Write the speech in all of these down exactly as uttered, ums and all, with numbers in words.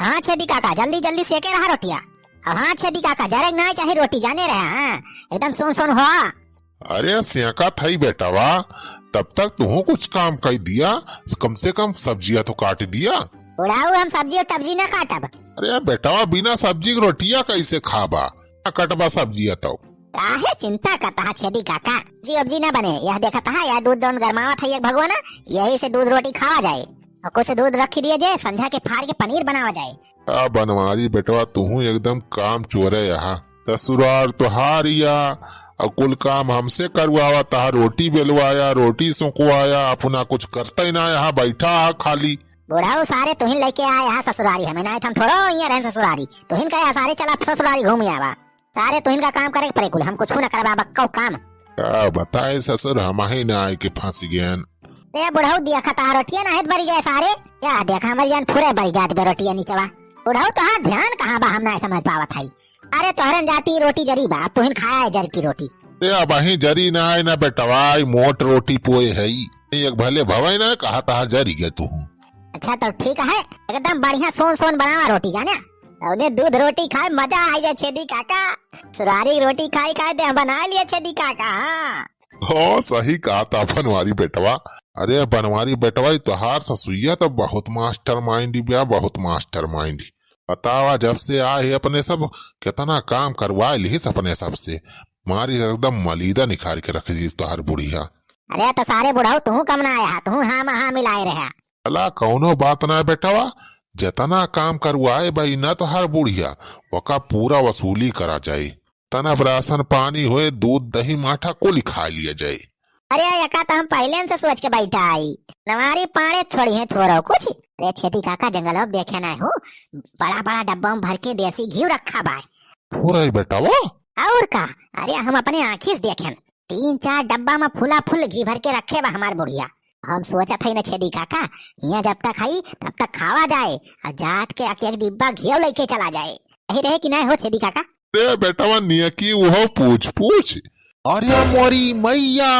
हाँ छेदी काका, जल्दी जल्दी सेके रहा रोटिया। अब हाँ छेदी काका, जरे के नाहीं चाही रोटी, जाने रहे, हाँ, एकदम सोन सोन हो। अरे सेकत हई बेटवा, तब तक तुहूँ कुछ काम कइ दिया, कम से कम सब्जिया तो काट दिया। बुढ़ऊ, हम सब्जी और टब्जी ना काटब। अरे बेटवा, बिना सब्जी के रोटिया कैसे खाबा? ना कटबा सब्जिया तो। काहे चिंता करता है छेदी काका? सब्जी उब्जी ना बने, यह देखता है, यह दूध जौन गरमावत है एक भगवा ना, यही से दूध रोटी खावा जाए। और कुछ दूध रखी दिए जे, संझा के फाड़ के पनीर बनावा जाए। आ बनवारी बेटवा, तुहूँ एकदम काम चोरे यहाँ। ससुरार तोहार या, और कुल काम हमसे करवावा, तहा रोटी बेलवाया, रोटी सुकवाया, अपना कुछ करता ही ना, यहाँ बैठा है खाली। बुढ़ऊ, सारे तुहिन लेके आए यहाँ ससुरारी, हमें ना हम थोड़ो यहाँ रहन ससुरारी, तुहिन का सारे चला ससुरारी घूम आवा। सारे तुहिन का काम करे के पड़े कुल, हम कुछ ना करबा बक्कौ काम। का बताए ससुर, हम ही ना आए के फंस गए। ए बुढ़ऊ, देखा तहा रोटिया ना है बरी गए सारे। या देखा हमारी जान पूरे बरी जात बे रोटिया नीचवा। बुढ़ऊ, तोहार ध्यान कहाँ बा, हम ना समझ पावत हई। अरे तोहरन जाती रोटी जरी बा, अब तुहिन खाया है जर की रोटी। ए अबहीं जरी ना आए ना बेटवा, ई मोट रोटी पोए हई। एक भले भवे ना, कहा तहा जरी गए तुहूँ। अच्छा तो ठीक है, एकदम बढ़िया सोन सोन बनावा रोटी जाने। अबे दूध रोटी खाए मजा आ जाए छेदी काका। ससुरारी रोटी खाई खाए दे बना लिया छेदी काका। हाँ। हाँ, सही कहा था बनवारी बेटवा। अरे बनवारी बेटवा, ई तोहार ससुइया तो बहुत mastermind बिया, बहुत mastermind। बतावा, जब से आए है अपने सब, कितना काम करवा लिहिस अपने सब से। मारी एकदम मलीदा निकाल के रख दी तोहार बुढ़िया। अरे तो सारे बुढ़ऊ तू कम ना आया, तू हाँ में हाँ मिलाए रहा। अला कौनो बात ना बेटवा, जितना काम करवाए बा ई ना तोहार बुढ़िया, वका पूरा वसूली करा जाए। तनब राशन पानी होए, दूध दही माठा कुल खा लिया जाए। अरे एका तो हम पहले से सोच के बैठा आई, नवारी पाड़े छोड़ी है थोड़ो कुछ। अरे छेदी काका जंगल अब देखे ना हो, बड़ा बड़ा डब्बा में भर के देसी घी रखा बा। हो रही बेटा वो। और का, अरे हम अपने आँखी से देखेन, तीन चार डब्बा में फुला फुल घी भर के रखे बा हमार बुढ़िया। हम सोचत हई न छेदी काका, हियाँ जब तक हई तब तक खावा जाए, और जात के एक एक डिब्बा घी लेके चला जाए। यही रहे कि नहीं हो छेदी काका? रे बेटवा नियकी उहो पूछ पूछ। अरे मोरी मैया,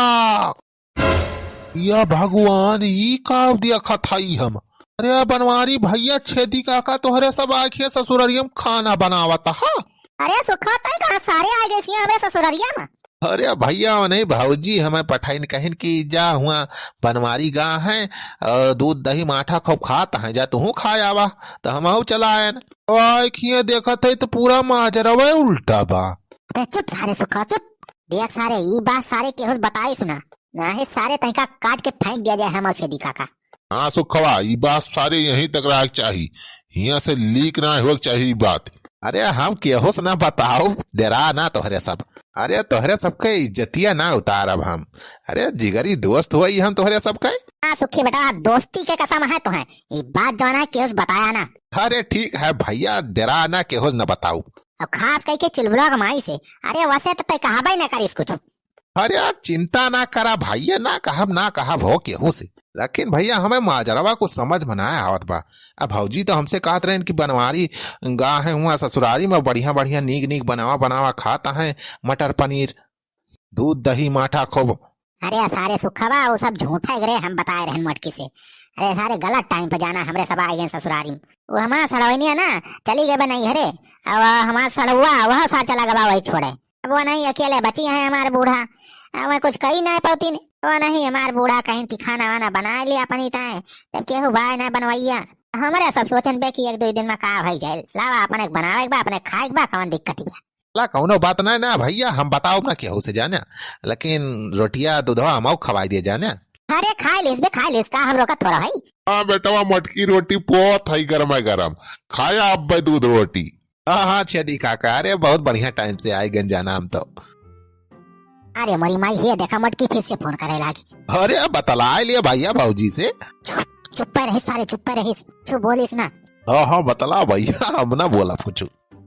या भगवान, ई का देखत हई हम? अरे बनवारी भैया, छेदी काका तोहरे सब आखिए ससुररिया में खाना बनावत हा। अरे सुखा, तै कहाँ सारे आ गए सिया हमरे ससुररिया में? अरे भैया, नहीं भौजी हमें पठाइन कहिन कि जा हुआ बनवारी गा है, अ, दूध दही माठा खूब खात हैं, जा तुहूँ खा आवा, तो हम आऊ चला आयन। आए खिए देखत है तो पूरा माजरवे उल्टा बा। अबे चुप सारे सुखा, चुप। देख सारे, ई बात सारे केहू से बताई सुना, नाहीं सारे तैका काट के फेंक दिया जाए हम और छेदी काका। हाँ सुखवा, ई बात सारे यहीं तक रहा के चाही, हियाँ से लीक ना होए के चाही ई बात। अरे हम केहू से ना बताओ, डरा ना तोहरे सब। अरे तोहरे सबके इज्जतिया ना उतारब हम। अरे जिगरी दोस्त होई हम तोहरे सबके। हाँ सुखी बेटा, दोस्ती के कसम है तोहे, ई बात जौन है केहू से बताया ना। अरे ठीक है भैया, डरा ना, केहू से ना बताऊ। और खास करके चुलबुला के माई से। अरे वैसे तो तै कहाबे ना करिस कुछ। अरे यार, चिंता ना करा भैया, ना कहब, ना कहब हो केहू से। लेकिन भैया, हमें माजरवा कुछ समझ में ना आवत बा। अब भौजी तो हमसे कहत रहन कि बनवारी गा है हुआ ससुरारी में बढ़िया बढ़िया नीक नीक बनावा बनावा खात हैं, मटर पनीर, दूध दही माठा खूब। अरे सारे सुखवा, वो सब झूठा है रे, हम बताए रहन मोटकी से। अरे सारे गलत टाइम पे जाना, हमरे सब आ गए ससुरारी में। वो हमार सड़वैनिया ना चली गए बा नैहरे, अब हमार सड़ुआ वह सार चला गवा वही छोड़े। अब वो नहीं अकेले बची है हमार बूढ़ा, अब मैं कुछ कही ना पौती ने। वो नहीं हमार बूढ़ा कहीं कि खाना वाना बना लिया अपनी ताए, तब केहू बाय ना बनवैया। हमरे सब सोचन बे कि एक दो दिन में का भई जाए, लावा अपने बनावे के बा, अपने खाए के बा, कौन दिक्कत बा। ला कौनो बात ना ना भैया, हम बताओ ना केहू से जाने, लेकिन रोटिया दूधवा हमऊ खवाई दिए जाने। अरे खाए लिस बे, खाए लिस, का हम रोकत थोड़ा है। हाँ बेटवा, मटकी रोटी पोत है गरमा गरम, खाया अब बे दूध रोटी। हाँ, हाँ, छेदी काका, अरे, बहुत बढ़िया टाइम से आए गन जाना हम तो। अरे, मोरी माई, हे देखा, मटकी फिर से फोन करे लागी। अरे, बतलाए लिया भैया भौजी से। चुप, चुप्पे रहिस सारे, चुप्पे रहिस, चुप बोलिस ना। हाँ, हाँ, बतला भैया, हम ना बोला कुछ।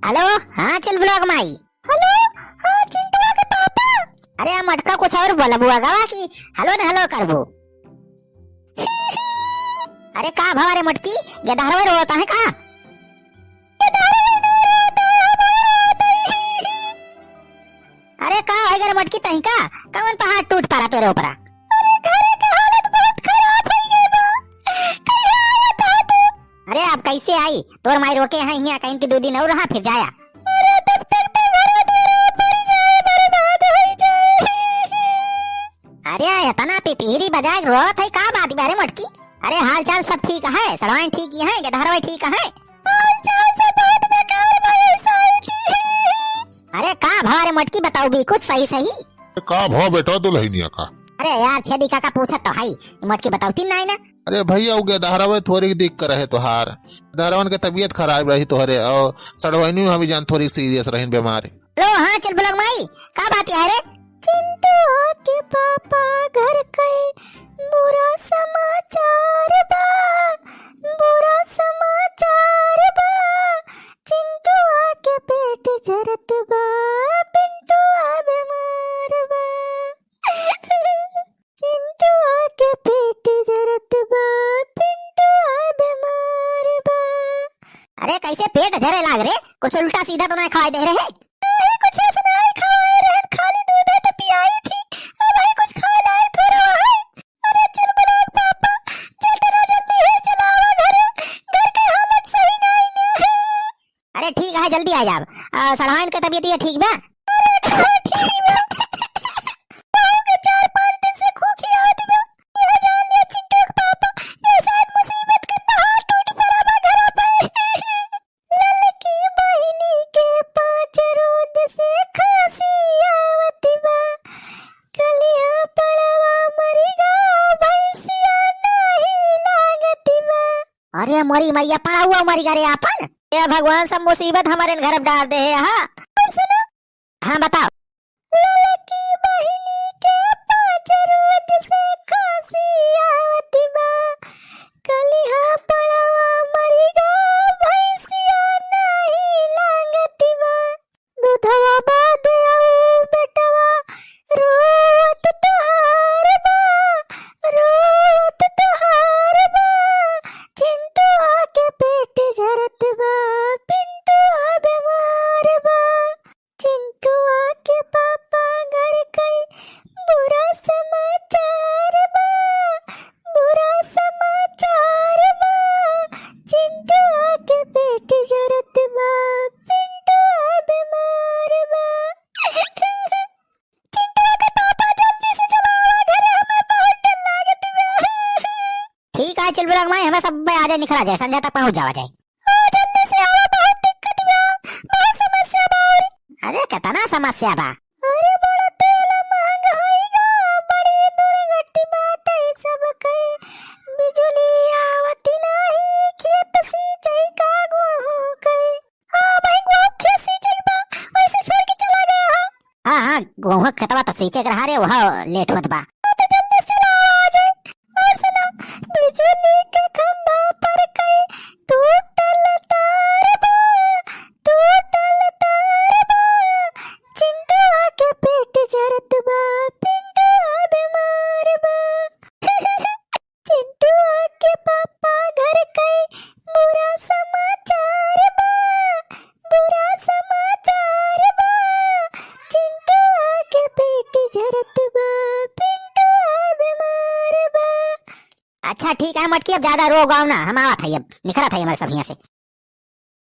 हेलो, हाँ, चुलबुला के माई। हेलो, हाँ, चिंटुआ के पापा। अरे, आ मटका कुछ और बोला बुआ गवा की हेलो न हेलो करबो। अरे, का भवा रे मटकी, गेदहरवे रोता है का? अरे का हो गए रे मटकी तहीं का? कौन पहाड़ टूट पड़ा तोरे ऊपरा? अरे घरे के हालत बहुत खराब हो गई बा। कहिया आवत हो तू? अरे अब कैसे आई? तोर माई रोके हैं हियाँ, कहीं कि दो दिन और रहा, फिर जाया। अरे तब तक तो घर द्वार पर जाए, बर्बाद हो जाए। अरे इतना पिपीरी बजाए रोत है, का बात बा रे मोटकी? अरे हाल चाल सब ठीक है, सड़वाइन ठीक ही है, गदहरवाइन ठीक है? हाल चाल सब बहुत बेकार बा, ऐसा है कि अरे का भाव रे मोटकी, बताओ भी कुछ सही सही। का भाव बेटा दुल्हनिया का? अरे यार छेदी काका पूछत तो है, मोटकी बतावती नाई ना। अरे भैया उ गदहरवे थोड़ी दिख कर रहे तोहार, गदहरवन के तबीयत खराब रही तोहरे, और सड़वाइनी में हम जान थोड़ी सीरियस रहिन बीमारी। लो हाँ चुलबुलक माई, का बात है रे? चिंटुआ के पापा घर के बुरा समाचार बा, बुरा समाचार बा। चिंटुआ के पेट झरत बा, पिंटुआ बीमार बा। चिंटुआ के पेट झरत बा, पिंटुआ बीमार बा। अरे कैसे पेट झरे लाग रे? कुछ उल्टा सीधा तो नाई खवाई दे रहे? नहीं, कुछ वैसे नाई खवाए रहन, खाली दूध है तो पियाई थी। अब भाई कुछ खाए लायक थोड़ा है। अरे चुलबुलक पापा, चल तेरा जल्दी है, चलावा घरे, घर के हालत सही नाई है। अरे ठीक है, जल्दी आ जाब। आ, सड़वाइन के तबीयत ये ठीक बा? अरे हाँ, ठीक बा। बहू के चार पाँच दिन से खोखी आवत बा। यह जान लिया चिंटू के पापा, ये शायद मुसीबत के पहाड़ टूट पड़ा बा घरा पे। ललकी बहिनी के पाँच रोज से खांसी आवत बा। कलिया पड़वा मरी गा, भैंसिया नाही लागत बा। अरे मोरी मैया, पड़वा मरी गा रे आपन। ए भगवान, सब मुसीबत हमारे घर डाल दे है, हाँ। और सुनो। हाँ बताओ। ललकी बहिनी के पाँच रोज से खांसी आवत बा। कलिया पड़वा मरी गा, भैंसिया नाही लागत बा। दूधवा बाद आऊ बेटवा रोत तोहार बा, रोत तोहार बा। चिंटुआ के पेट झरत बा, पिंटुआ बीमार बा। चिंटुआ के पापा घर के बुरा समाचार बा, बुरा समाचार बा। चिंटुआ के पेट झरत बा, पिंटुआ बीमार बा। चिंटुआ के पापा जल्दी से चलावा घरे, हमें बहुत डर लागत बा। ठीक है चुलबुलक माई, हमें सब आ जाए, निकला जाए, संझा तक पहुँच जावा जाए। हाँ, जल्दी से आवा, बहुत दिक्कत बा, बहुत समस्या बा। अरे कितना समस्या बा? अरे बड़ा तेल महंग होई गा, बड़ी दुर्गति बात है सबके। बिजुली आवत नाही, खेत सींचे का गेहूं के। हाँ भाई, गेहूं खेत सींचे के बा, वैसे छोड़ के चला गया हो। हाँ, हाँ, गेहूं खेतवा तो सींचे के रहा रे, वह लेट होत बा। हाँ, तो जल्दी से चला आ जाए। और सुनो, बिजुली के खंभा पर कई टूटल तार बा, टूटल तार बा। चिंटुआ के पेट जरत बा, पिंटुआ बीमार बा। चिंटुआ के पापा घर कई बुरा समाचार बा, बुरा समाचार बा। चिंटुआ के पेट जरत बा, पिंटुआ बीमार बा। अच्छा ठीक है मटकी, अब ज्यादा रो गाओ ना, हम आवत है, अब निकलत है हमारे सब यहाँ से।